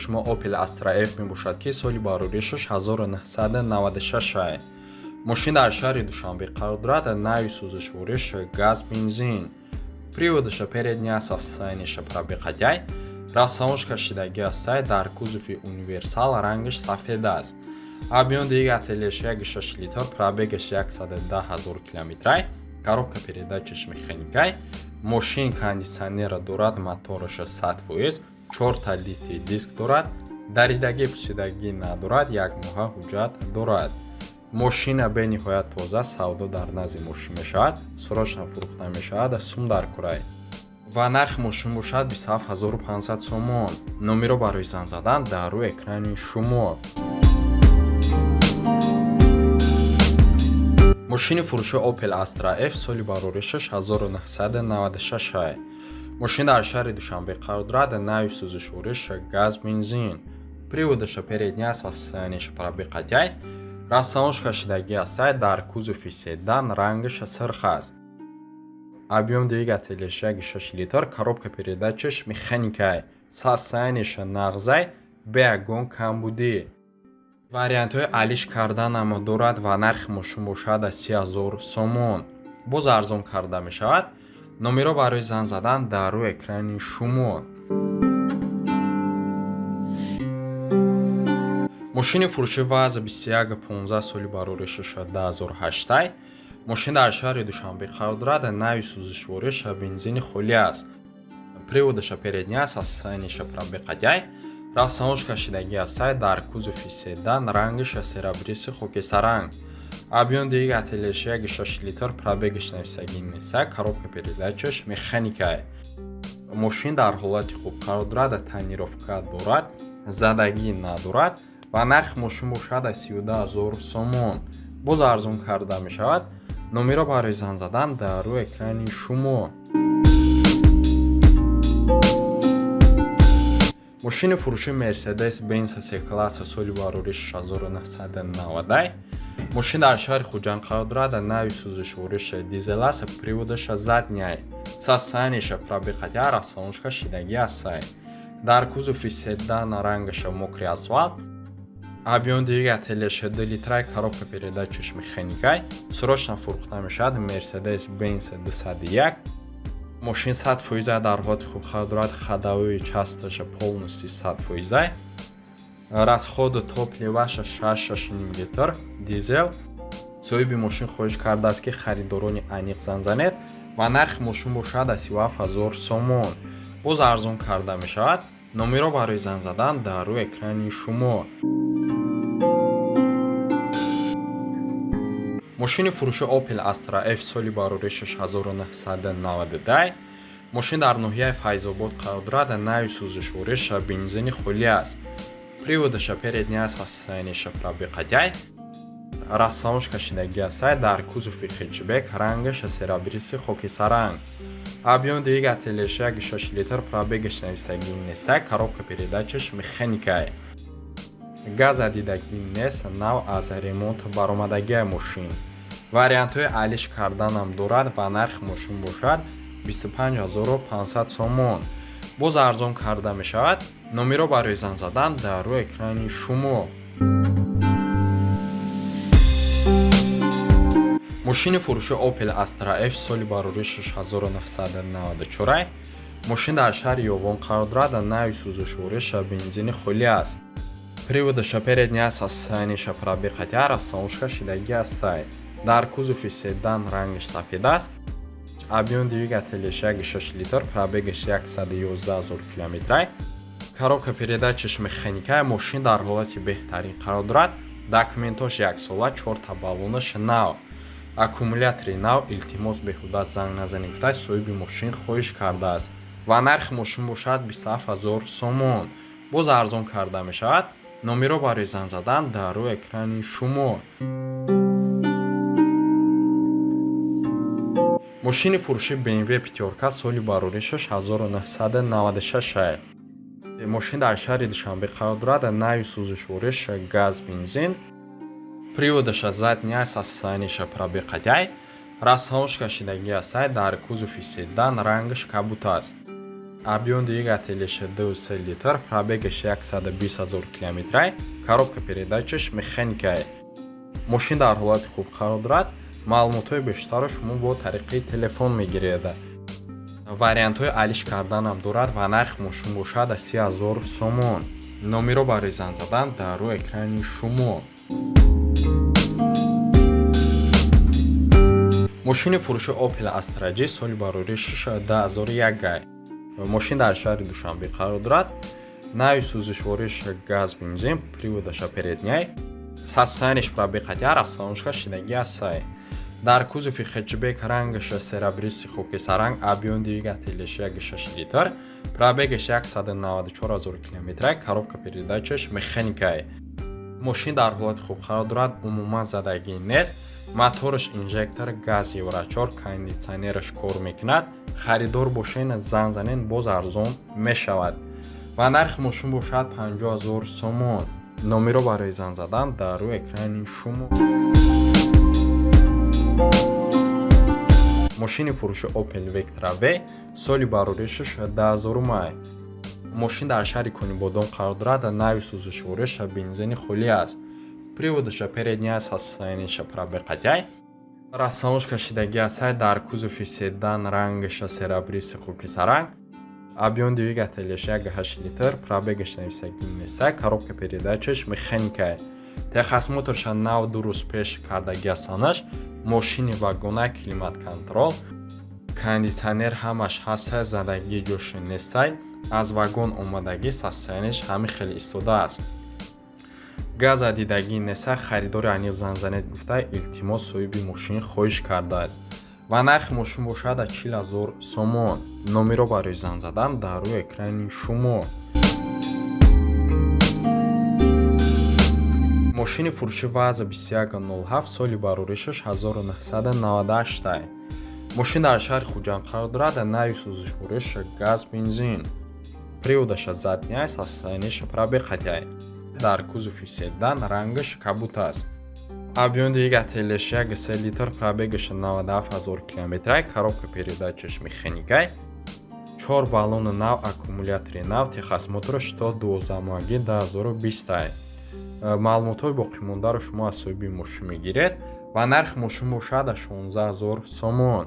Шумо Opel Astra F мебошад, ки соли бароришаш 1996. Мошин дар шаҳри Душанбе қарор дорад, нави сӯзишвориш газ, бензин. Приводаша передняя, состояниеша пробег қатяй. Растаможка кашидагӣ астай, дар кузови универсал, рангаш сафед аст. Объём двигателеш 1,6 литр, пробегаш 110 ҳазор километрай, коробка передачаш механикай. Мошин кондитсионера дорад, мотораша 100%, чорта литый диск дорад, даридагӣ, пусидагӣ надорад, як моҳа ҳуҷҷат дорад. Мошина бениҳоят тоза, савдо дар назди мошин мешавад, срочно фурӯхта мешавад, сум дар курай. Ва нархи мошин бошад 27 500 сомон. Номеро барои занг задан дар рӯи экрани шумо. Мошини фурӯши Opel Astra F соли бароришаш 1996. Мошин дар шаҳри Душанбе қарор дорад, нави сӯзишвориш газ, бензин. Приводаша передняя, состояниеша пробег қатяй. Растаможка кашидагӣ астай, дар кузови седан, рангаш сирх аст. Объём двигателеш 1,6 литр, коробка передачаш механикай. Состояниеша нағзай, бе ягон камбудӣ. Вариантҳои алиш карданам дорад ва нархи мошин бошад 30 000 сомон. Боз арзон карда мешавад. Номеро барои занг задан дар рӯи экрани шумо. Мошини фурӯши ВАЗ 2115 соли бароришаш 2008. Мошин дар шаҳри Душанбе қарор дорад, нави сӯзишвориш бензини холӣ аст. Приводаша передняя, состояниеша пробег қатяй. Растаможка кашидагӣ астай, дар кузови седан, рангаш серабриси хокистаранг. Объём двигателеш 1,6 литр, пробегаш нависагӣ неста, коробка передачаш механикай. Мошин дар ҳолати хуб қарор дорад, тонировка дорад, задагӣ надорад ва нархи мошин бошад 32 000 сомон. Боз арзон карда мешавад. Номеро барои занг задан дар рӯи экрани шумо. Мошини фурӯши Mercedes Benz C-класса соли барориш 1990. Мошин дар шаҳри Хуҷанд қарор дорад, нави сӯзишвориш дизел аст, приводаша задняй. Состояниеша пробег қатя, растаможка шидагӣ астай. Дар кузови седан, рангаша мокрый асфалт. Объём двигателеш 2 литрай, коробка передачаш механикай. Срочно фурӯхта мешавад Mercedes Benz 201. Мошин 100% дар ҳолати хуб қарор дорад, ходовой часташа полностью 100%. Расходу топливаша 6,5 литр, дизел. Соҳиби мошин хоҳиш кардааст, ки харидорони аниқ занг занед ва нархи мошин бошад 37 000 сомон. Боз арзон карда мешавад. Номеро барои занг задан дар рӯи экрани шумо. Мошини фурӯши Opel Astra F соли бароришаш 1992. Мошин дар ноҳияи Файзобод қарор дорад, нави сӯзишвориш бензини холӣ аст. Приводаша передняя, состояниеша пробег қатяй. Растаможка кашидагӣ астай, дар кузови хэтчбек, рангаш серабриси хокистаранг. Объём двигателеш 1,6 литр, пробегаш нависагӣ нестай, коробка передачаш механикай. Газа дидагӣ нест, нав аз ремонт баромадагиай мошин. Вариантҳои алиш карданам дорад ва нархи мошин бошад 25 500 сомон. Боз арзон карда мешавад. Номеро барои занг задан дар рӯи экрани шумо. Мошини фурӯши Opel Astra F соли бароришаш 1994. Мошин дар шаҳри Ёвон қарор дорад, нави сӯзишвориш бензини холӣ аст. Приводаша передняя, состояниеша пробег қатя, растаможка шидагӣ астай. Дар кузови седан, рангаш сафед аст. Объём двигателеш 1,6 литр, пробегаш 111 000 километрай. Коробка передачаш механикай, мошин дар ҳолати беҳтарин қарор дорад. Документош яксола, чорта баллонаш нав. Аккумулятори нав, илтимос беҳуда занг назанед, гуфта соҳиби мошин хоҳиш кардааст. Ва нархи мошин бошад 27 000 сомон. Боз арзон карда мешавад. Номеро барои занг задан дар рӯи экрани шумо. Мошини фурӯши BMW пятёрка соли бароришаш 1996. Мошин дар шаҳри Душанбе қарор дорад, нави сӯзишвориш газ, бензин. Приводаша задняя, состояниеша пробег қатяй. Растаможка шидагӣ астай, дар кузови седан, рангаш кабут аст. Объём двигателеш 2,3 литр, пробегаш 120 000 километрай, коробка передачаш механикае. Мошин дар ҳолати хуб қарор дорад. Маълумотҳои бештарро шумо бо тариқи телефон мегиред. Вариантҳои алиш карданам дорад ва нархи мошин бошад 30 000 сомон. Номеро барои занг задан дар рӯи экрани шумо. Мошини фурӯши Opel Astra J соли барории 2001. Мошин дар шаҳри Душанбе қарор дорад. Нави сӯзишвориш газ, бензин, приводаша передняй. Состояниеш пробег қатъи растаможка шидагӣ астай. Дар кузови хэтчбек, рангаша серебристый, хокисаранг, объём двигателеш 1,6 литр, пробегаш 194 000 километр, коробка передачаш механикае. Мошин дар ҳолати хуб қарор дорад, умуман задагӣ нест. Мотораш инжектор, газ, Евро 4, кондитсионераш кор мекунад. Харидор бошен, занг занен, боз арзон мешавад. Ва нархи мошин бошад 50 000 сомон. Номеро барои занг задан дар рӯи экрани шумо. Мошини фурӯши Opel Vectra V соли бароришаш 2000 май. Мошин дар шаҳри Конибодом қарор дорад. Нави сӯзишвориша бензини холӣ аст. Приводаша передняя, состояниеша пробег қатъяй. Растаможка шидагӣ астай. Дар кузови седан, рангаша серебристый, хокисаранг. Объём двигателеш 1,8 литр, пробегаш нависагӣ нестай, коробка передачаш механикае. Техосмотрша нав 2 рӯз пеш кардагӣ ҳастанаш. Мошини вагона, климат контроль, кондитсионер ҳамаш ҳастай, задагии ҷош нестай. Аз вагон омадагӣ, состояниеш ҳамин хел истодааст. Газа дидагӣ неста. Харидори аниқ занг занед гуфта, илтимос, соҳиби мошин хоҳиш кардааст. Ва нархи мошин бошад 40 000 сомон. Номеро барои занг задан дар рӯи экрани шумо. Мошини фурӯши ВАЗ 2107 соли бароришаш 1998. Мошин дар шаҳри Хуҷанд қарор дорад. Нави сӯзишвориш газ, бензин. Приводаша задняй, состояниеша пробег қатъяй. Дар кузови седан, рангаш кабут аст. Объём двигателеш 1,3 литр, пробегаш 97 000 километрай, коробка передачаш механикай. Чор баллони нав, аккумулятори нав, техосмотраш то 12 моҳагӣ 2020. Маълумотҳои боқимондаро шумо аз соҳиби мошин мегиред ва нархи мошин бошад 16 000 сомон.